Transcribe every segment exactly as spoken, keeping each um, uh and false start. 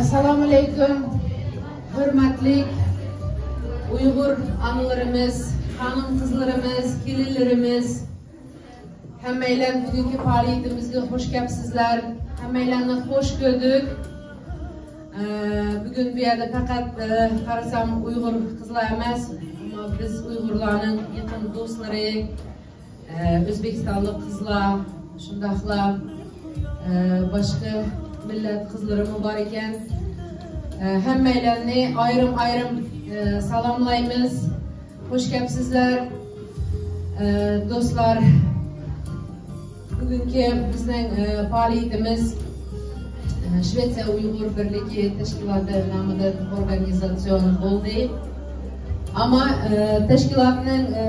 ئەسسالامۇئەلەيكۇم، ھۆرمەتلىك ئۇيغۇر ئانىلىرىمىز، خانىم-قىزلىرىمىز، كېلىنلىرىمىز، ھەممەيلەن بۈگۈنكى پائالىيىتىمىزگە خوش كەپسىزلەر. ھەممەيلەننى خوش كۆردۇك. ئە، بۈگۈن بۇ يەردە پەقەت، ئە، قارىسام ئۇيغۇر قىزلار ئەمەس، ئەمما بىز ئۇيغۇرلارنىڭ يېقىن دوستلىرى، ئە، ئۆزبېكىستانلىق قىزلار، شۇنداقلا، ئە، باشقا مىللەت قىزلىرىمۇ بار ئىكەن. ئە، ھەممەيلەننى ئايرىم-ئايرىم، ئە، سالاملايمىز. خوش كەپسىزلەر، ئە، دوستلار. بۈگۈنكى بىزنىڭ، ئە، پائالىيىتىمىز، ئە، شىۋېتسىيە ئۇيغۇر بىرلىكى تەشكىلاتى نامىدىن ئورگانىزاتسىيون بولدى. ئەمما، ئە، تەشكىلاتنىڭ، ئە،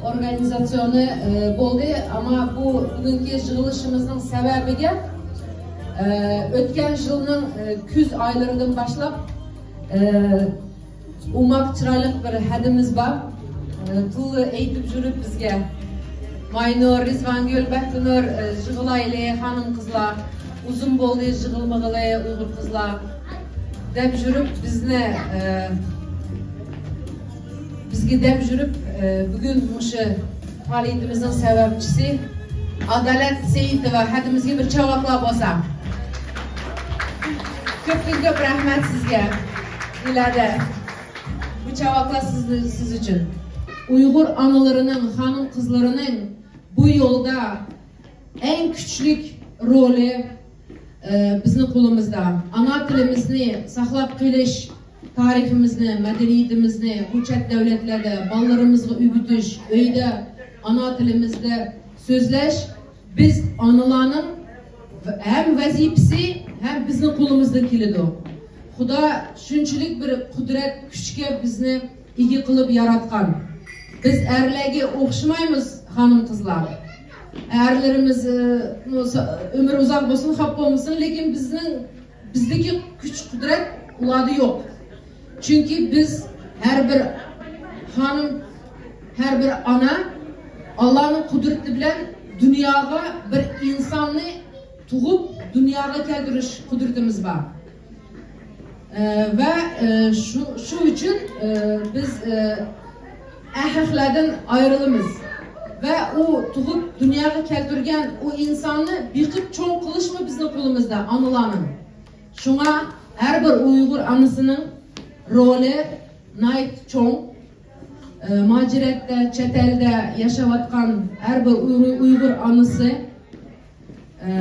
ئورگانىزاتسىيونى، ئە، بولدى. ئەمما بۇ بۈگۈنكى يىغىلىشىمىزنىڭ سەۋەبىگە، ئە، ئۆتكەن يىلنىڭ، ئە، كۈز ئايلىرىدىن باشلاپ، ئە، ئوماق چىرايلىق بىر ھەدىمىز بار. ئە، تۇللا ئېيتىپ يۈرۈپ بىزگە، ماينۇر، رىزۋانگۈل، بەختىنۇر، ئە، يىغىلايلى، خانىم-قىزلار، ئۇزۇن بولدى يىغىلمىغىلى، ئۇيغۇر قىزلار، دەپ يۈرۈپ بىزنى، ئە، بىزگە دەپ يۈرۈپ، ئە، بۈگۈن مۇشۇ پائالىيىتىمىزنىڭ سەۋەبچىسى ئادالەت سېيىتوۋا، ھەدىمىزگە بىر چاۋاكلار بولسا. كۆپتىن كۆپ رەھمەت سىزگە. ئىلاھىم، بۇ چاۋاكلار سىز، سىز ئۈچۈن. ئۇيغۇر ئانىلىرىنىڭ، خانىم-قىزلىرىنىڭ بۇ يولدا ئەڭ كۈچلۈك رولى، ئە، بىزنىڭ قولىمىزدا. ئانا تىلىمىزنى ساقلاپ قېلىش، تارىخىمىزنى، مەدەنىيىتىمىزنى بۇ چەت دەۋلەتلەردە بالىلىرىمىزغا ئۆگىتىش، ئۆيدە ئانا تىلىمىزدا سۆزلەش بىز ئانىلارنىڭ ھەم ۋەزىپىسى، ھەم بىزنىڭ قولىمىزدىن كېلىدۇ. خۇدا شۇنچىلىك بىر قۇدرەت كۈچكە بىزنى ئىگە قىلىپ ياراتقان. بىز ئەرلەرگە ئوخشىمايمىز، خانىم-قىزلار. ئەرلىرىمىز، ئە، ئۆمۈر ئۇزاق بولسۇن، خاپا بولمىسۇن، لېكىن بىزنىڭ، بىزدىكى كۈچ-قۇدرەت ئۇلاردا يوق. چۈنكى بىز ھەر بىر خانىم، ھەر بىر ئانا ئاللانىڭ قۇدرىتى بىلەن دۇنياغا بىر ئىنساننى تۇغۇپ، دۇنياغا كەلتۈرۈش قۇدرىتىمىز بار. ئە، ۋە، ئە، شۇ، شۇ ئۈچۈن، ئە، بىز، ئە، ئەرخەقلەردىن ئايرىلىمىز. ۋە ئۇ تۇغۇپ دۇنياغا كەلتۈرگەن ئۇ ئىنساننى بېقىپ چوڭ قىلىشمۇ بىزنىڭ قولىمىزدا، ئانىلارنىڭ. شۇڭا ھەر بىر ئۇيغۇر ئانىسىنىڭ رولى ناھايىتى چوڭ. ئە، مۇھاجىرەتتە، چەت ئەلدە ياشاۋاتقان ھەر بىر ئۇيغۇر، ئۇيغۇر ئانىسى ئە،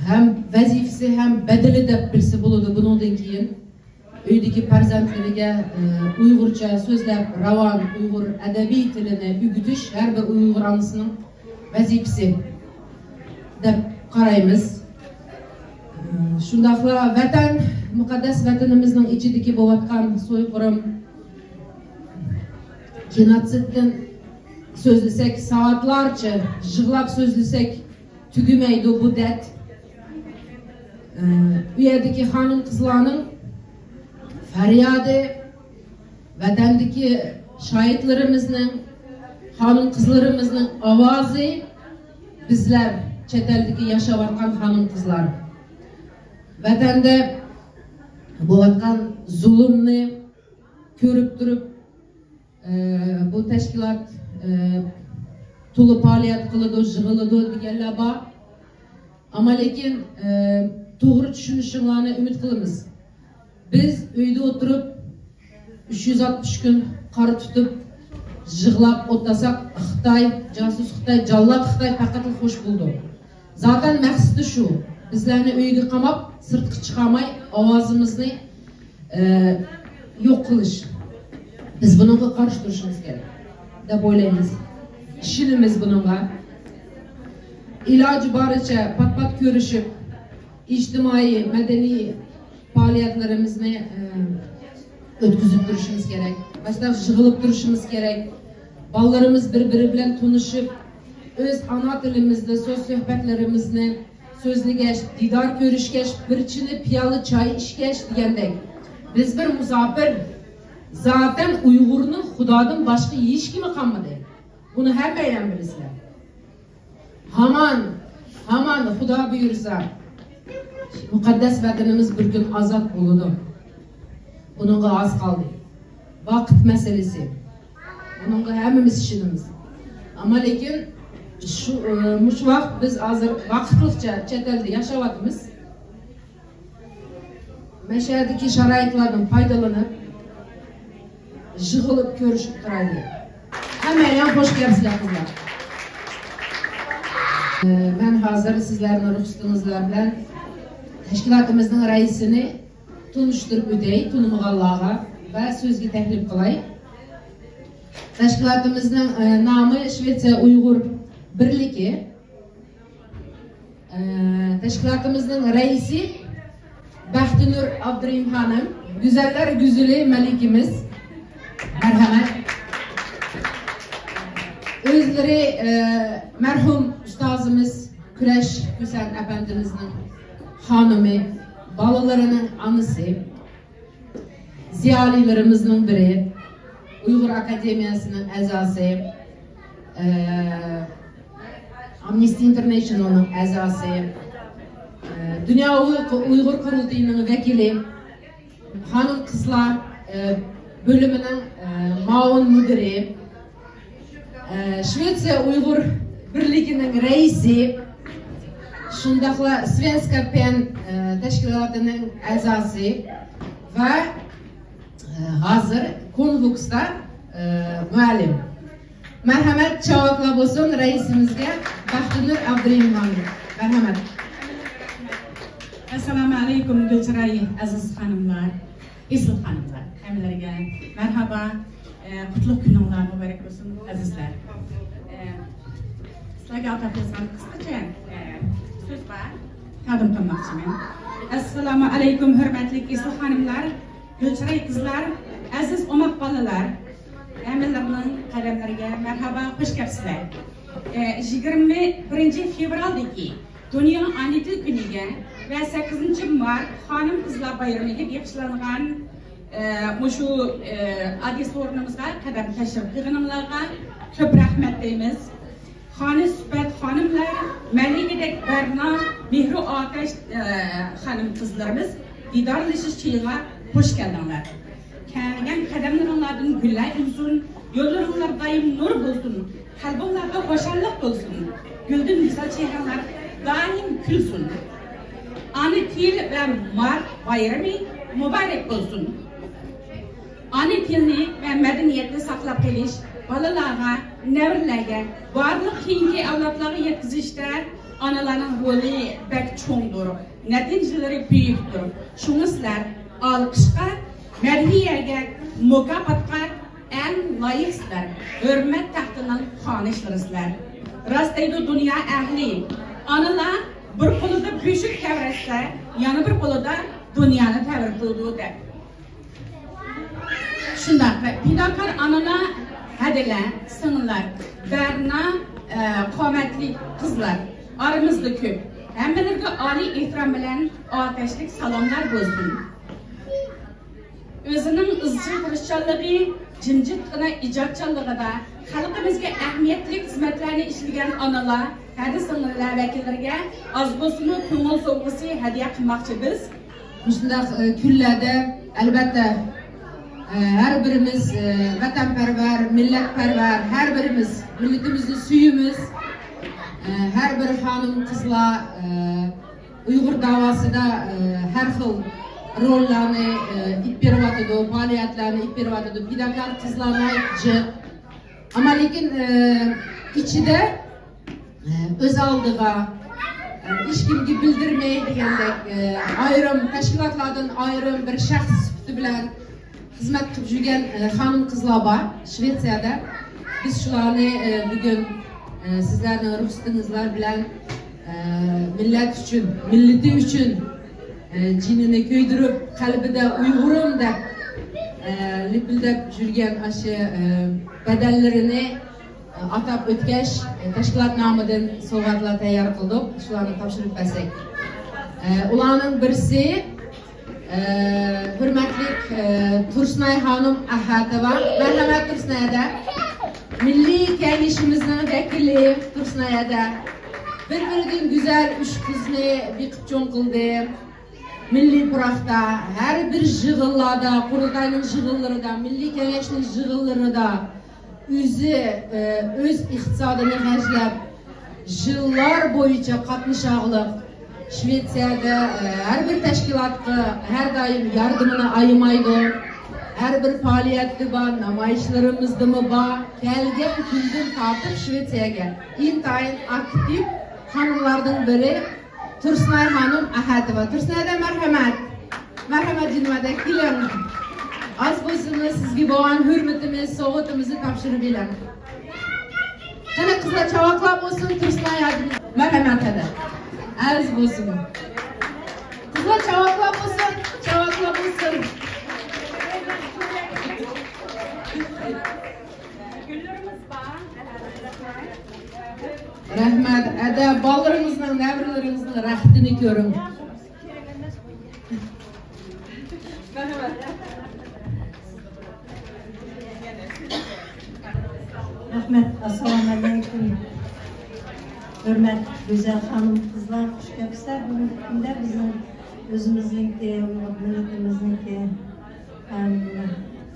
ھەم ۋەزىپىسى، ھەم بەدىلى دەپ بىلسە بولىدۇ بۇنىڭدىن كېيىن. ئۆيدىكى پەرزەنتلىرىگە، ئە، ئۇيغۇرچە سۆزلەپ، راۋان ئۇيغۇر ئەدەبىي تىلىنى ئۆگىتىش ھەر بىر ئۇيغۇر ئانىسىنىڭ ۋەزىپىسى دەپ قارايمىز. ئە، شۇنداقلا ۋەتەن، مۇقەددەس ۋەتىنىمىزنىڭ ئىچىدىكى بولۇۋاتقان سويقۇرۇم، گېنوتسىدتىن سۆزلىسەك، سائەتلەرچە يىغلاپ سۆزلىسەك، تۈگىمەيدۇ بۇ دەرد. ئە، ئۇ يەردىكى خانىم-قىزلارنىڭ پەريادى، ۋەتەندىكى شاھىتلىرىمىزنىڭ، خانىم-قىزلىرىمىزنىڭ ئاۋازى، بىزلەر چەت ئەلدىكى ياشاۋاتقان خانىم-قىزلار ۋەتەندە بولۇۋاتقان زۇلۇمنى كۆرۈپ تۇرۇپ، ئە، بۇ تەشكىلات، ئە، تولا پائالىيەت قىلىدۇ، يىغىلىدۇ دېگەنلەر بار. ئەمما لېكىن، ئە، توغرا چۈشىنىشىڭلارنى ئۈمىد قىلىمىز. بىز ئۆيدە ئولتۇرۇپ، ئۈچ يۈز ئاتمىش كۈن قارا تۇتۇپ، يىغلاپ ئولتۇرساق، خىتاي، جاسۇس خىتاي، جاللات خىتاي پەقەتلا خوش بولىدۇ. زاتەن مەقسىتى شۇ. بىزلەرنى ئۆيگە قاماپ، سىرتقا چىقارماي، ئاۋازىمىزنى، ئە، يوق قىلىش. بىز بۇنىڭغا قارشى تۇرۇشىمىز كېرەك، دەپ ئويلايمىز. ئىشىنىمىز بۇنىڭغا. ئىلاجى بارىچە پات-پات كۆرۈشۈپ، ئىجتىمائىي، مەدەنىي پائالىيەتلىرىمىزنى، ئە، ئۆتكۈزۈپ تۇرۇشىمىز كېرەك. مۇشۇنداق يىغىلىپ تۇرۇشىمىز كېرەك. بالىلىرىمىز بىر-بىرى بىلەن تونۇشۇپ، ئۆز ئانا تىلىمىزدا سۆز سۆھبەتلىرىمىزنى سۆزلىگەچ، دىدار كۆرۈشكەچ، بىر چىنە پىيالە چاي ئىچكەچ دېگەندەك، بىز بىر مۇساپىر. زاتەن ئۇيغۇرنىڭ خۇدادىن باشقا ھېچكىمى قالمىدى. بۇنى ھەممەيلەن بىلىسىلەر. ھامان، ھامان خۇدا بۇيرۇسا، مۇقەددەس ۋەتىنىمىز بىر كۈن ئازاد بولىدۇ. بۇنىڭغا ئاز قالدى. ۋاقىت مەسىلىسى. بۇنىڭغا ھەممىمىز ئىشىنىمىز. ئەمما لېكىن شۇ، ئى، مۇشۇ ۋاقىت بىز ھازىر ۋاقىتلىقچە چەت ئەلدە ياشاۋاتىمىز. مەشەدىكى شارائىتلاردىن پايدىلىنىپ، يىغىلىپ كۆرۈشۈپ تۇرايلى. ھەممەيلەن خوش كەپسىلەر، قىزلار. ئى، مەن ھازىر سىزلەرنىڭ رۇخسىتىڭىزلار بىلەن تەشكىلاتىمىزنىڭ رەئىسىنى تونۇشتۇرۇپ ئۆتەي، تونۇمىغانلارغا ۋە سۆزگە تەكلىپ قىلاي. تەشكىلاتىمىزنىڭ، ئى، نامى شىۋېتسىيە ئۇيغۇر بىرلىكى. ئى، تەشكىلاتىمىزنىڭ رەئىسى بەختىنۇر ئابدۇرېھىم خانىم، گۈزەللەر گۈزىلى مەلىكىمىز. مەرھەمەت. ئۆزلىرى، ئى، مەرھۇم ئۇستازىمىز كۈرەش ھۈسەن ئەپەندىمىزنىڭ خانىمى، بالىلىرىنىڭ ئانىسى. زىيالىيلىرىمىزنىڭ بىرى، ئۇيغۇر ئاكادېمىيەسىنىڭ ئەزاسى، ئە، ئامنىستى ئىنتېرنېشنالنىڭ ئەزاسى، ئە، دۇنيا ئۇيغۇر، ئۇيغۇر قۇرۇلتىيىنىڭ ۋەكىلى، خانىم قىزلار، ئە، بۆلۈمىنىڭ، ئە، مۇئاۋىن مۇدىرى، ئە، شىۋېتسىيە ئۇيغۇر بىرلىكىنىڭ رەئىسى، شۇنداقلا سۋېنسكا پەن، ئە، تەشكىلاتىنىڭ ئەزاسى ۋە، ئە، ھازىر كونفۇكستا، ئە، مۇئەللىم. مەرھەمەت، چاۋاكلار بولسۇن رەئىسىمىزگە بەختىنۇر ئابدۇرېھىم خانىم. مەرھەمەت. ئەسسالامۇ ئەلەيكۇم، گۈلچىراي ئەزىز خانىملار. ئېسىل خانىملار، ھەممىلەرگە مەرھابا، ئە، قۇتلۇق كۈنۈڭلار مۇبارەك بولسۇن، ئەزىزلەر. ئە، سىلەرگە ئاتاپ يازغان قىسقىچە، ئە، سۆز بار، تەقدىم قىلماقچىمەن. ئەسسالامۇ ئەلەيكۇم، ھۆرمەتلىك ئېسىل خانىملار، گۈلچىراي قىزلار، ئەزىز ئوماق بالىلار، ھەممىلەرنىڭ قەدەملىرىگە مەرھابا، خوش كەپسىلەر. ئە، يىگىرمە بىرىنچى فېۋرالدىكى دۇنيا ئانا تىل كۈنىگە ۋە سەككىزىنچى مارت خانىم قىزلار بايرىمىغا بېغىشلانغان، ئە، مۇشۇ، ئە، ئاددىي سورۇنىمىزغا قەدەم تەشرىپ قىلغىنىڭلارغا كۆپ رەھمەت دەيمىز. خانىش سۈپەت خانىملار، مەلىكىدەك بەرنا، مېھرى ئاتەش، ئە، خانىم قىزلىرىمىز دىدارلىشىش چېيىغا خوش كەلدىڭلار. كەلگەن قەدەملىرىڭلاردىن گۈللەر ئۈنسۇن، يوللىرىڭلار دائىم نۇر بولسۇن، قەلبىڭلاردا خۇشاللىق بولسۇن، گۈلدىن گۈزەل چېھرىڭلار دائىم كۈلسۇن. ئانا تىل ۋە مارت بايرىمى مۇبارەك بولسۇن. ئانا تىلنى ۋە مەدەنىيەتنى ساقلاپ قېلىش، بالىلارغا، نەۋرىلەرگە، بارلىق كېيىنكى ئەۋلادلارغا يەتكۈزۈشتە ئانىلارنىڭ رولى بەك چوڭدۇر. نەتىجىلىرى بۈيۈكتۇر. شۇڭا سىلەر ئالقىشقا، مەدھىيەگە، مۇكاپاتقا ئەڭ لايىقسىلەر. ھۆرمەت تەختىنىڭ خانىشلىرى سىلەر. راست دەيدۇ دۇنيا ئەھلى، ئانىلار بىر قولىدا بۆشۈك تەۋرەتسە، يەنە بىر قولىدا دۇنيانى تەۋرىتىدۇ دەپ. شۇنداق، پىداكار ئانىلار، ھەدىلەر، سىڭىللار، بەرنا، ئە، قامەتلىك قىزلار ئارىمىزدا كۆپ. ھەممىلىرىگە ئالىي ئېھتىرام بىلەن ئاتەشلىك سالاملار بولسۇن. ئۆزىنىڭ ئىزچىل تىرىشچانلىقى، جىمجىتلىقىدا، ئىجادچانلىقىدا خەلقىمىزگە ئەھمىيەتلىك خىزمەتلەرنى ئىشلىگەن ئانىلار، ھەدە سىڭىللار ۋەكىللىرىگە ئاز بولسىمۇ كۆڭۈل سوۋغىسى ھەدىيە قىلماقچى بىز. مۇشۇنداق، ئە، كۈنلەردە، ئەلۋەتتە، ئە، ھەر بىرىمىز، ئە، ۋەتەنپەرۋەر، مىللەتپەرۋەر، ھەر بىرىمىز مىللىتىمىزنى سۆيىمىز. ئە، ھەر بىر خانىم، قىزلار، ئە، ئۇيغۇر داۋاسىدا، ئە، ھەر خىل روللارنى، ئە، ئېلىپ بېرىۋاتىدۇ، پائالىيەتلەرنى ئېلىپ بېرىۋاتىدۇ. پىداكار قىزلار ناھايىتى جىق. ئەمما لېكىن، ئە، ئىچىدە ئۆز ئالدىغا، ھېچكىمگە بىلدۈرمەي دېگەندەك، ئايرىم تەشكىلاتلاردىن ئايرىم بىر شەخس سۈپىتى بىلەن خىزمەت قىلىپ يۈرگەن خانىم قىزلار بار شىۋېتسىيەدە. بىز شۇلارنى بۈگۈن سىزلەرنىڭ رۇخسىتىڭىزلار بىلەن مىللەت ئۈچۈن، مىللىتى ئۈچۈن جېنىنى كۆيدۈرۈپ، قەلبىدە ئۇيغۇرۇم دەپ لىپىلدەپ يۈرگەن ئاشۇ بەدەللىرىنى ئاتاپ ئۆتكەچ، تەشكىلات نامىدىن سوۋغاتلار تەييار قىلدۇق. شۇلارنى تاپشۇرۇپ بەرسەك. ئۇلارنىڭ بىرسى، ھۆرمەتلىك، تۇرسۇنئاي خانىم ئەھەتوۋا. مەرھەمەت، تۇرسۇنئاي ھەدە. مىللىي كېڭىشىمىزنىڭ ۋەكىلى تۇرسۇنئاي ھەدە. بىر-بىرىدىن گۈزەل ئۈچ قىزنى بېقىپ چوڭ قىلدى. مىللىي پۇراقتا، ھەر بىر يىغىنلاردا، قۇرۇلتاينىڭ يىغىنلىرىدا، مىللىي كېڭەشنىڭ يىغىنلىرىدا ئۆزى، ئۆز ئىقتىسادىنى خەجلەپ، يىللار بويىچە قاتنىشاغلىق شىۋېتسىيەدە، ھەر بىر تەشكىلاتقا ھەر دائىم ياردىمىنى ئايىمايدۇ. ھەر بىر پائالىيەتتە بار، نامايىشلىرىمىزدىمۇ بار. كەلگەن كۈندىن تارتىپ شىۋېتسىيەگە ئىنتايىن ئاكتىپ خانىملاردىن بىرى تۇرسۇنئاي خانىم ئەھەتوۋا. تۇرسۇنئايدە مەرھەمەت. مەرھەمەت جېنىم ئەدە، كېلىڭ. ئاز بولسىمۇ سىزگە بولغان ھۆرمىتىمىز، سوۋغىتىمىزنى تاپشۇرۇپ بېرىڭ. قېنى قىزلار چاۋاكلار بولسۇن، تۇرسۇنئاي ھاجىم. مەرھەمەت ئەدە. ئاز بولسىمۇ. قىزلار چاۋاكلار بولسۇن، چاۋاكلار بولسۇن. رەھمەت، ئەدە بالىلىرىڭىزنىڭ، نەۋرىلىرىڭىزنىڭ رەختىنى كۆرۈڭ. رەھمەت، ئەسسالامۇئەلەيكۇم. ھۆرمەتلىك گۈزەل خانىم قىزلار، خۇش كەپسىلەر. بۈگۈنكى كۈندە بىزنىڭ ئۆزىمىزنىڭكى مىللىتىمىزنىڭكى ھەم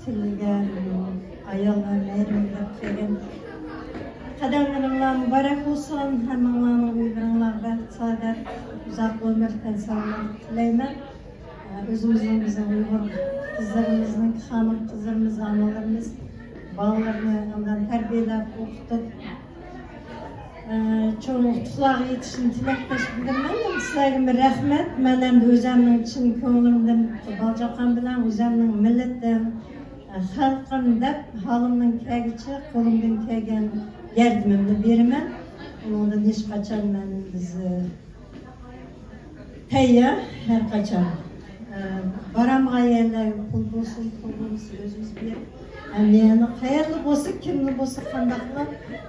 تىلىگە ئاياللار مەيرىمى دەپ كەلگەن قەدەملىرىڭلار مۇبارەك بولسۇن. ھەممىڭلارنىڭ ئۆيلىرىڭلارغا بەخت، سائادەت، ئۇزاق ئۆمۈر، تەن سالامەتلىك تىلەيمەن. ئۆزىمىزنىڭ، بىزنىڭ ئۇيغۇر قىزلىرىمىزنىڭ، خانىم قىزلىرىمىز، ئانىلىرىمىز بالىلىرىنى ئاندىن تەربىيەلەپ، ئوقۇتۇپ، ئە، چوڭ ئۇتۇقلارغا يېتىشىنى تىلەكداش بىلدۈرىمەن. سىلەرگىمۇ رەھمەت. مەن ئەمدى ئۆزەمنىڭ چىن كۆڭلۈمدىن بالجاقان بىلەن ئۆزەمنىڭ مىللىتىم، ئە، خەلقىم دەپ ھالىمدىن كەلگىچە قولۇمدىن كەلگەن ياردىمىمنى بېرىمەن. ئۇنىڭدىن ھېچقاچان مەن بىز، ئە، تەييار ھەر قاچان. ئە، بارامىغان يەرلەرگە پۇل بولسۇن، پۇل بولمىسا ئۆزىمىز بېرىپ، ئە، مېنى قەيەردە بولسا، كىمنى بولسا، قانداقلا،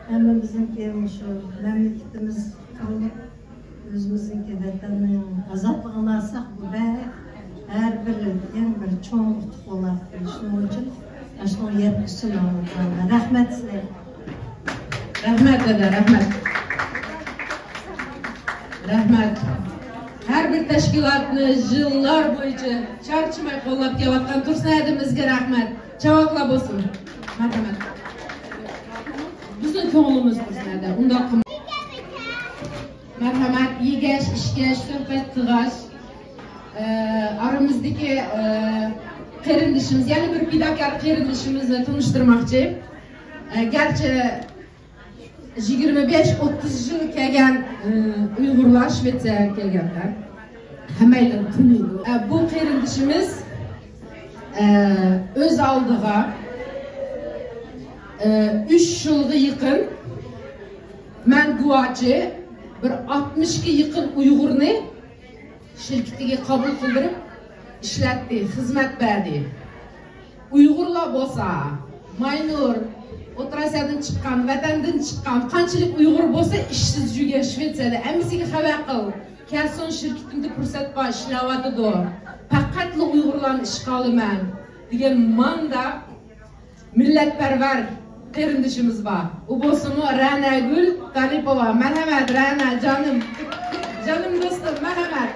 ھەممىمىزنىڭكى مۇشۇ مەملىكىتىمىز قۇرۇلۇپ، ئۆزىمىزنىڭكى ۋەتەننىڭ ئازادلىقىنى ئالساق، بۇ بەك ھەر بىر يەنە بىر چوڭ ئۇتۇق بولار. شۇنىڭ ئۈچۈن ئاشۇنىڭ يەتكۈسىنى ئاڭلىتىمەن. رەھمەت سىلەرگە. رەھمەت، دادا، رەھمەت. رەھمەت. ھەر بىر تەشكىلاتنى يىللار بويىچە چارچىماي قوللاپ كېلىۋاتقان تۇرسۇن ھەدىمىزگە رەھمەت. چاۋاكلار بولسۇن. مەرھەمەت. بىزنىڭ كۆڭلىمىز تۇرسۇن ھەدە. ئۇنداق قىلماڭ. مەرھەمەت. يېگەچ، ئىچكەچ، سۆھبەت قىلغاچ، ئە، ئارىمىزدىكى، ئە، قېرىندىشىمىز، يەنە بىر پىداكار قېرىندىشىمىزنى تونۇشتۇرماقچى. ئە، گەرچە يىگىرمە بەش ئوتتۇز يىل كەلگەن، ئە، ئۇيغۇرلار شىۋېتسىيەگە كەلگەندە ھەممەيلەن تونۇيدۇ. ئە، بۇ قېرىندىشىمىز، ئە، ئۆز ئالدىغا، ئە، ئۈچ يىلغا يېقىن مەن گۇۋاچى بىر ئاتمىشقا يېقىن ئۇيغۇرنى شىركىتىگە قوبۇل قىلدۇرۇپ ئىشلەتتى، خىزمەت بەردى. ئۇيغۇرلار بولسا، ماينۇر، ئوتتۇرا ئاسىيادىن چىققان، ۋەتەندىن چىققان قانچىلىك ئۇيغۇر بولسا ئىشسىز يۈرگەن شىۋېتسىيەدە، ھەممىسىگە خەۋەر قىل. كەلسۇن، شىركىتىمدە پۇرسەت بار، ئىشلەۋاتىدۇ. پەقەتلا ئۇيغۇرلارنى ئىشقا ئالىمەن دېگەن ماندا مىللەتپەرۋەر قېرىندىشىمىز بار. ئۇ بولسىمۇ رەنەگۈل تالىپوۋا. مەرھەمەت، رەنە جانىم. جانىم دوستۇم، مەرھەمەت.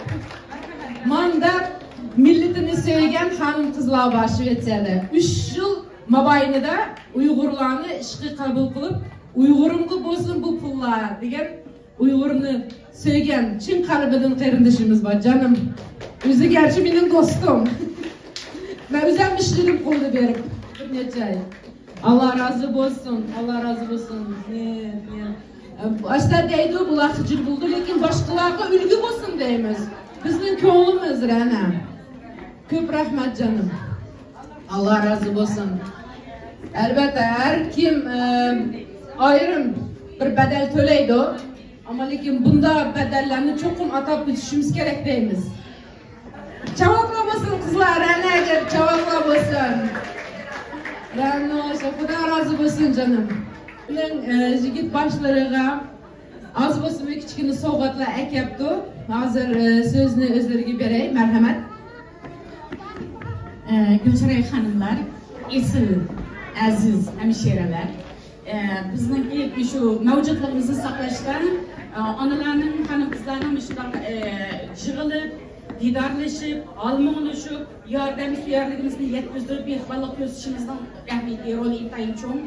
ماندا مىللىتىنى سۆيگەن خانىم-قىزلار بار شىۋېتسىيەدە. ئۈچ يىل مابەينىدە ئۇيغۇرلارنى ئىشقا قوبۇل قىلىپ، «ئۇيغۇرۇمغا بولسۇن بۇ پۇللار» دېگەن ئۇيغۇرنى سۆيگەن چىن قەلبىدىن قېرىندىشىمىز بار، جانىم. ئۆزى گەرچە مېنىڭ دوستۇم. مەن ئۆزۈم ئىشلىدىم قولىدا بېرىپ بىر نەچچە ئاي. ئاللا رازى بولسۇن، ئاللا رازى بولسۇن. ئاشتا دەيدۇ، بۇلار خىجىل بولدى، لېكىن باشقىلارغا ئۈلگە بولسۇن دەيمىز. بىزنىڭ كۆڭلىمىز رەنا. كۆپ رەھمەت، جانىم. ئاللا رازى بولسۇن. ئەلۋەتتە، ھەر كىم، ئە، ئايرىم بىر بەدەل تۆلەيدۇ. ئەمما لېكىن بۇنداق بەدەللەرنى چوقۇم ئاتاپ ئۆتۈشىمىز كېرەك دەيمىز. چاۋاكلار بولسۇن، قىزلار، رەنەگە چاۋاكلار بولسۇن. رەنوش، خۇدا رازى بولسۇن، جانىم. مېنىڭ، ئە، يىگىت باشلىرىغا ئاز بولسىمۇ كىچىككىنە سوۋغاتلار ئەكەپتۇ. ھازىر، ئە، سۆزنى ئۆزلىرىگە بېرەي. مەرھەمەت. ئە، گۈلچىراي خانىملار، ئېسىل، ئەزىز ھەمشىرەلەر. ئە، بىزنىڭكى شۇ مەۋجۇتلۇقىمىزنى ساقلاشتا ئانىلارنىڭ، خانىم-قىزلارنىڭ مۇشۇنداق، ئە، يىغىلىپ، دىدارلىشىپ، ھال-مۇڭلىشىپ، ياردەم سۆيەرلىكىمىزنى يەتكۈزۈپ، مېھرىبانلىق كۆرسىتىشىمىزنىڭ ئەھمىيىتى، رولى ئىنتايىن چوڭ.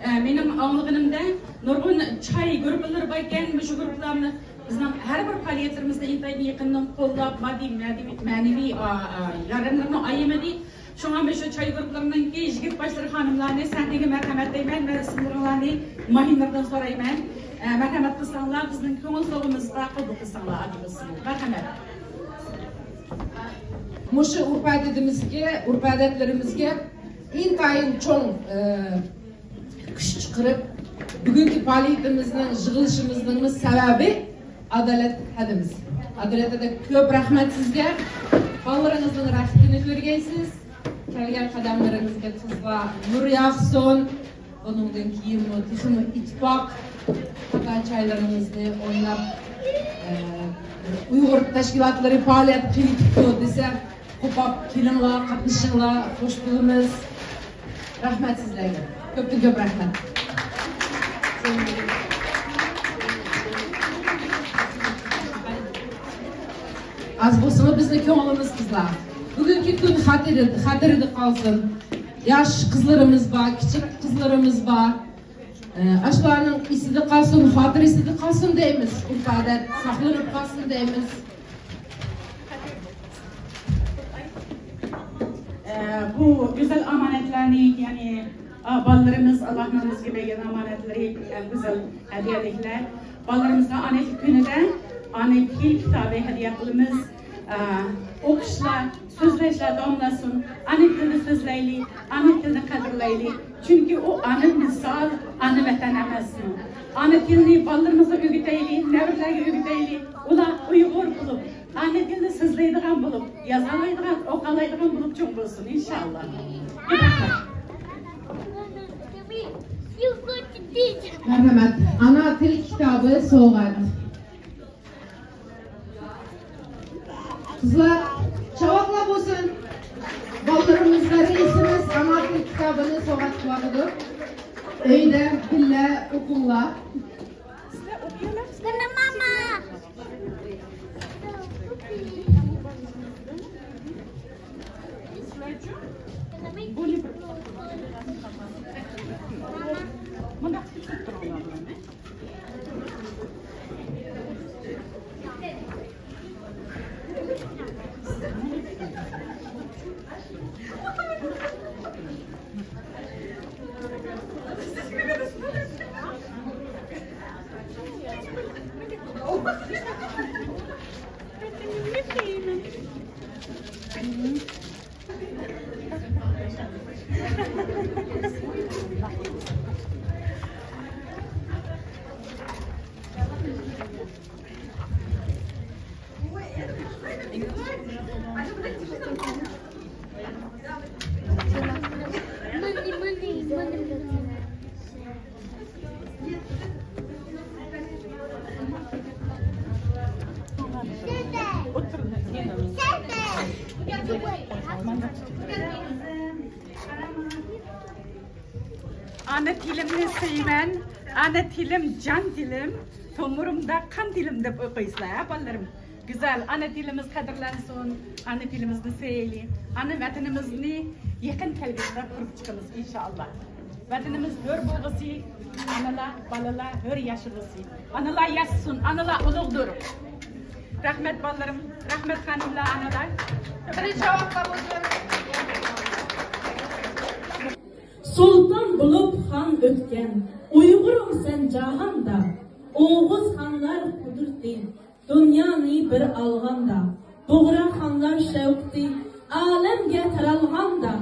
ئە، مېنىڭ ئاڭلىغىنىمدا، نۇرغۇن چاي گۇرۇپپىلىرى باركەن، مۇشۇ گۇرۇپپىلارنى بىزنىڭ ھەر بىر پائالىيەتلىرىمىزنى ئىنتايىن يېقىندىن قوللاپ، ماددىي، مەنىۋى، مەنىۋى، ئا، ئا، ياردەملىرىنى ئايىمىدى. شۇڭا مەن شۇ چاي گۇرۇپپىلىرىنىڭكى يىگىت باشلىرى، خانىملارنى سەھنىگە مەرھەمەت دەيمەن ۋە ئىسىملىرىڭلارنى ماھىرنۇردىن سورايمەن. ئە، مەرھەمەت قىلساڭلار، بىزنىڭ كۆڭۈل سوۋغىمىزغا قوبۇل قىلساڭلار، ئادىمىز. مەرھەمەت. مۇشۇ ئۇرپ-ئادىتىمىزگە، ئۇرپ-ئادەتلىرىمىزگە ئىنتايىن چوڭ، ئە، كۈچ چىقىرىپ، بۈگۈنكى پائالىيىتىمىزنىڭ، يىغىلىشىمىزنىڭمۇ سەۋەبى ئادالەت ھەدىمىز. ئادالەت ھەدە، كۆپ رەھمەت سىزگە. بالىلىرىڭىزنىڭ رەختىنى كۆرگەيسىز. كەلگەن قەدەملىرىڭىزگە قىزلار نۇر ياغسۇن. بۇنىڭدىن كېيىنمۇ تېخىمۇ ئىتتىپاق خاتا چايلىرىڭىزنى ئويناپ، ئە، ئۇيغۇر تەشكىلاتلىرى پائالىيەت قىلىۋېتىپتۇ دېسە، قوپاپ كېلىڭلار، قاتنىشىڭلار، خوش بولىمىز. رەھمەت سىزلەرگە. كۆپتىن كۆپ رەھمەت. ئاز بولسىمۇ بىزنىڭ كۆڭلىمىز قىزلار. بۈگۈنكى كۈن خاتىرە-، خاتىرىدە قالسۇن. ياش قىزلىرىمىز بار، كىچىك قىزلىرىمىز بار. ئە، ئاشۇلارنىڭ ئېسىدە قالسۇن، خاتىرىسىدە قالسۇن دەيمىز. ئۇرپ-ئادەت ساقلىنىپ قالسۇن دەيمىز. ئە، بۇ گۈزەل ئامانەتلەرنى، يەنى، ئا، بالىلىرىمىز ئاللاھنىڭ بىزگە بەرگەن ئامانەتلىرى، ئە، گۈزەل ھەدىيەلىكلەر. بالىلىرىمىزغا ئانا تىل كۈنىدە ئانا تىل كىتابى ھەدىيە قىلىمىز. ئە، ئوقۇشلار، سۆزلەشلەر داۋاملاشسۇن. ئانا تىلدا سۆزلەيلى، ئانا تىلنى قەدىرلەيلى. چۈنكى ئۇ ئانا مىسال، ئانا ۋەتەن ئەمەسمۇ؟ ئانا تىلنى بالىلىرىمىزغا ئۆگىتەيلى، نەۋرىلەرگە ئۆگىتەيلى. ئۇلار ئۇيغۇر بولۇپ، ئانا تىلنى سۆزلەيدىغان بولۇپ، يازالايدىغان، ئوقالايدىغان بولۇپ چوڭ بولسۇن، ئىنشائاللا. مەرھەمەت. ئانا تىل كىتابى سوۋغات. قىزلار، چاۋاكلار بولسۇن. بالىلىرىمىزغا رەئىسىمىز ئانا تىل كىتابىنى سوۋغات قىلىۋاتىدۇ. ئۆيدە بىللە ئوقۇڭلار. ئانا تىلىمنى سۆيىمەن، ئانا تىلىم جان تىلىم، تومۇرۇمدا قان تىلىم دەپ ئوقۇيسىلەر، ھە، بالىلىرىم؟ گۈزەل، ئانا تىلىمىز قەدىرلەنسۇن، ئانا تىلىمىزنى سۆيەيلى، ئانا ۋەتىنىمىزنى يېقىن كەلگۈسىدە قۇرۇپ چىقىمىز، ئىنشائاللا. ۋەتىنىمىز ھۆر بولغۇسى، ئانىلار، بالىلار ھۆر ياشىغۇسى. ئانىلار ياشىسۇن، ئانىلار ئۇلۇغدۇر. رەھمەت، بالىلىرىم، رەھمەت، خانىملار، ئانىلار. بىرىنچى جاۋابلار بولسۇن. سۇلتان بولۇپ خان ئۆتكەن، ئۇيغۇرۇم سەن جاھاندا. ئوغۇز خانلار قۇدرىتى، دۇنيانى بىر ئالغاندا، بۇغرا خانلار شەۋقىتى ئالەمگە تارالغاندا،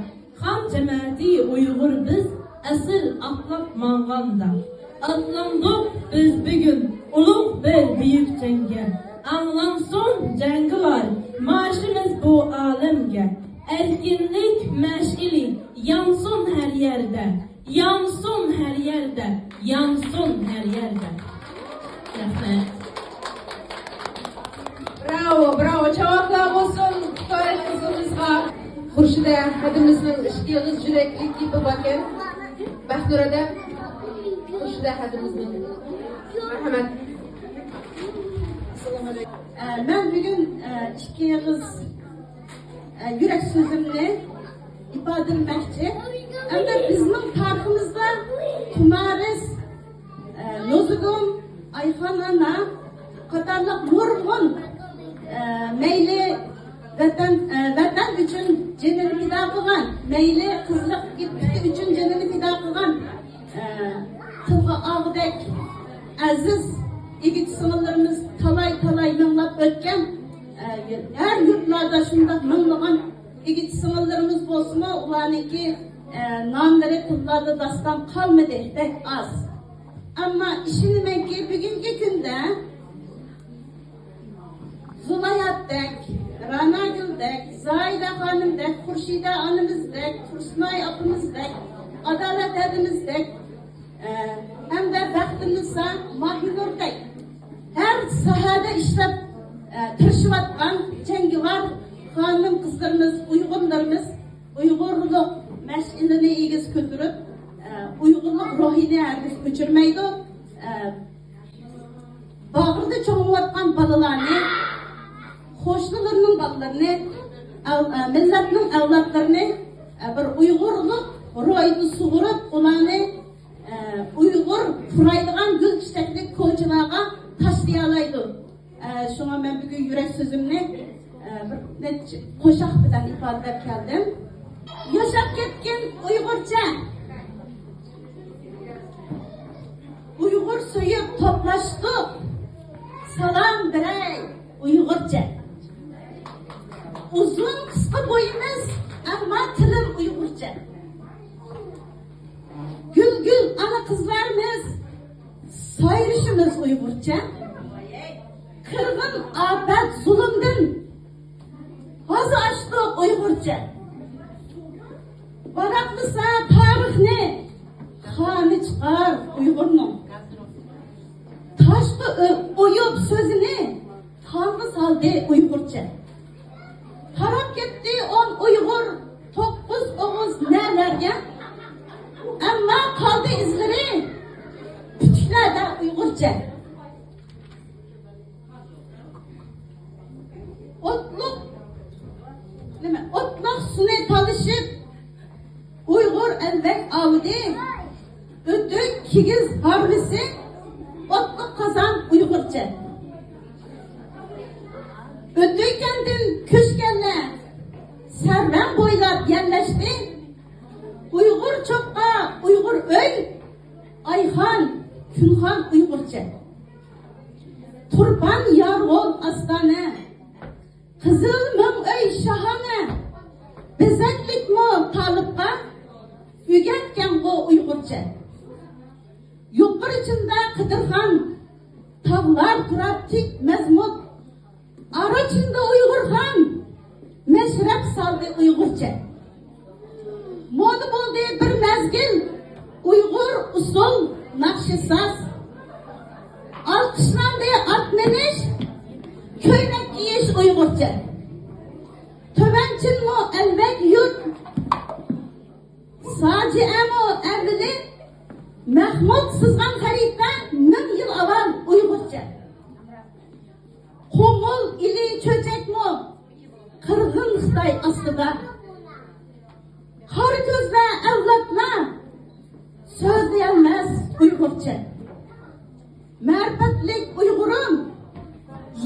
خان جەمەتى ئۇيغۇر بىز ئەسىر ئاتلاپ ماڭغاندا، ئاتلاندۇق بىز بۈگۈن ئۇلۇغ بىر بۈيۈك جەڭگە. ئاڭلانسۇن جەڭگىۋار مارشىمىز بۇ ئالەمگە، ئەركىنلىك مەشئىلى يانسۇن ھەر يەردە. يانسۇن ھەر يەردە، يانسۇن ھەر يەردە. رەھمەت. براۋو، براۋو، چاۋاكلار بولسۇن خىتاي قىزىمىزغا. خۇرشىدە ھەدىمىزنىڭ ئىككى ئېغىز يۈرەكلىك گېپى باركەن. بەختىيار ھەدە، خۇرشىدە ھەدىمىزنىڭ. مەرھەمەت. ئە، مەن بۈگۈن، ئە، ئىككى ئېغىز، ئە، يۈرەك سۆزۈمنى ئىپادىلىمەكچى. ئەمدى بىزنىڭ تارىخىمىزدا تۇمارىس، ئە، نوزۇگۇم، ئايخان ئانا قاتارلىق نۇرغۇن، ئە، مەيلى ۋەتەن، ئە، ۋەتەن ئۈچۈن جېنىنى پىدا قىلغان، مەيلى قىزلىق ئىپپىتى ئۈچۈن جېنىنى پىدا قىلغان، ئە، تىلغا ئالغۇدەك ئەزىز ئىگىدە سىڭىللىرىمىز تالاي-تالاي مىڭلاپ ئۆتكەن، ئە، ھەر يۇرتلاردا شۇنداق مىڭلىغان ئىگىدە سىڭىللىرىمىز بولسىمۇ، ئۇلارنىڭكى، ئە، ناملىرى تىللاردا داستان قالمىدى، بەك ئاز. ئەمما ئىشىنىمەنكى، بۈگۈنكى كۈندە زۇلاياتتەك، راناگۈلدەك، زاھىدە خانىمدەك، خۇرشىدە ئانىمىزدەك، تۇرسۇنئاي ئاپىمىزدەك، ئادالەت ھەدىمىزدەك، ئە، ھەمدە بەختىنىسا ماھىنۇردەك ھەر ساھەدە ئىشلەپ، ئە، تىرىشىۋاتقان جەڭگىۋار خانىم-قىزلىرىمىز، ئۇيغۇرلىرىمىز ئۇيغۇرلۇق مەشئىلىنى ئېگىز كۆتۈرۈپ، ئە، ئۇيغۇرلۇق روھىنى ھەرگىز ئۆچۈرمەيدۇ. ئە، باغرىدا چوڭىيىۋاتقان بالىلارنى، قوشنىلىرىنىڭ بالىلىرىنى، ئەل-، ئە، مىللەتنىڭ ئەۋلادلىرىنى، ئە، بىر ئۇيغۇرلۇق روھىدا سۇغۇرۇپ، ئۇلارنى، ئە، ئۇيغۇر پۇرايدىغان گۈل چېچەكلىك كوچىلارغا تاشلىيالايدۇ. ئە، شۇڭا مەن بۈگۈن يۈرەك سۆزۈمنى، ئە، بىر نەچچە قوشاق بىلەن ئىپادىلەپ كەلدىم. ياشاپ كەتكىن ئۇيغۇرچە. ئۇيغۇر سۆيۈپ توپلاشتۇق، سالام بېرەي ئۇيغۇرچە. ئۇزۇن قىسقا بويىمىز، ئەمما تىلىم ئۇيغۇرچە. گۈل-گۈل ئانا قىزلارمىز، سايرىشىمىز ئۇيغۇرچە. قىرغىن ئاپەت زۇلۇمدىن ھازا ئاچتۇق ئۇيغۇرچە. ۋاراقلىسا تارىخنى، قانى چىقار ئۇيغۇرنىڭ. تاشقا ئۆ-، ئويۇپ سۆزىنى، قانغا سالدى ئۇيغۇرچە. تاراپ كەتتى ئون ئۇيغۇر، توققۇز ئوغۇز نەلەرگە. ئەمما قالدى ئىزلىرى پۈتۈكلەردە ئۇيغۇرچە. ئوتلۇق، نېمە، ئوتلۇق سۇنى تالىشىپ، ئۇيغۇر ئەلۋەك ئاۋۇدى، ئۆتۈك كىگىز ھارۋىسى، ئوتلۇق قازان ئۇيغۇرچە. ئۆتۈكەندىن كۆچكەنلەر سەرۋەن بويلاپ يەرلەشتى. ئۇيغۇر چوققا، ئۇيغۇر ئۆي، ئايخان، كۈنخان ئۇيغۇرچە. تۇرپان يارغول ئاستانە، قىزىل مىڭ ئۆي شاھانە، بېزەكلىكمۇ تالىپقا ئۆگەتكەنغۇ ئۇيغۇرچە. يۇقىرى چىندا قىدىرخان، تاغلار تۇرار تىك مەزمۇت. ئارا چىندا ئۇيغۇرخان، مەشرەپ سالدى ئۇيغۇرچە. مودا بولدى بىر مەزگىل ئۇيغۇر ئۇسسۇل ناخشا ساز. ئالقىشلاندى ئات مىنىش، كۆينەك كىيىش ئۇيغۇرچە. تۆۋەن چىنمۇ ئەلۋەك يۇرت، ساجىئەمۇ ئەۋلىت، مەھمۇد سىزغان خەرىتە مىڭ يىل ئاۋۋال ئۇيغۇرچە. قومۇل ئىلى چۆچەكمۇ قىرغىن خىتاي ئاستىدا. قارا كۆزلەر ئەۋلادلار سۆزلىيەلمەس ئۇيغۇرچە. مەرىپەتلىك ئۇيغۇرۇم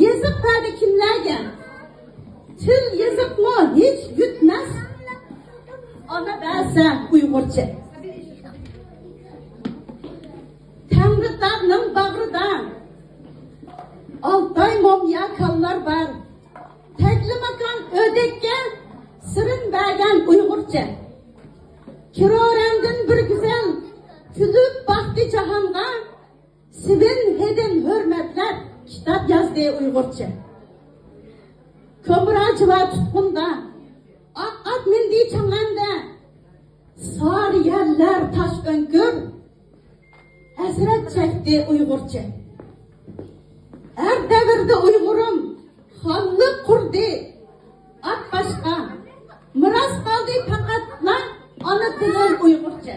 يېزىق بەردى كىملەرگە؟ تىل يېزىقمۇ ھېچ يۈتمەس ئانا بەرسە ئۇيغۇرچە. تەڭرىتاغنىڭ باغرىدا ئالتاي موميا كانلار بار. تەكلىماكان ئۆدەككە سىرىن بەرگەن ئۇيغۇرچە. كىرورەندىن بىر گۈزەل كۈلۈپ باقتى جاھانغا، سېۋىن ھىدىن ھۆرمەتلەپ كىتاب يازدى ئۇيغۇرچە. كومراجىۋا تۇتقۇندا، ئاق ئات مىندى چاڭئەندە، سارى يەرلەر تاش ئۆڭكۈر، ھەسرەت چەكتى ئۇيغۇرچە. ھەر دەۋردە ئۇيغۇرۇم خانلىق قۇردى ئات باشقا، مىراس قالدى پەقەتلا ئانا تىلىم ئۇيغۇرچە.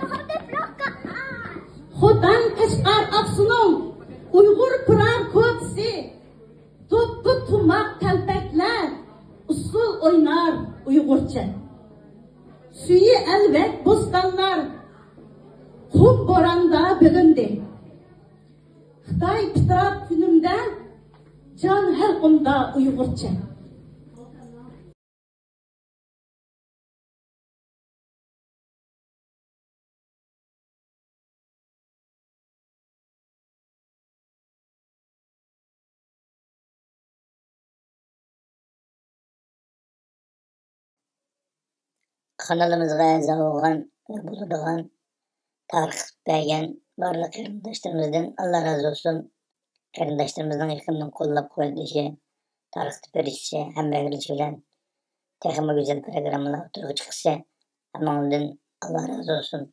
خوتەن، قەشقەر، ئاقسۇنىڭ ئۇيغۇر پىرار كوچىسى، توپ ئۇيغۇرچە. سۈيى ئەلۋەك بوستانلار قۇم بوراندا بىلىندى. خىتاي پىترات كۈنۈمدە جان ھەلقۇمدا ئۇيغۇرچە. قانىلىمىزغا ئەزا بولغان ۋە بولىدىغان تارقىتىپ بەرگەن بارلىق قېرىنداشلىرىمىزدىن ئاللا رازى بولسۇن. قېرىنداشلىرىمىزنىڭ يېقىندىن قوللاپ قۇۋۋەتلىشى، تارقىتىپ بېرىشى، ھەمراھ بولۇشى بىلەن تېخىمۇ گۈزەل پروگراممىلار ئوتتۇرىغا چىقىشى ھەممىڭلاردىن ئاللا رازى بولسۇن.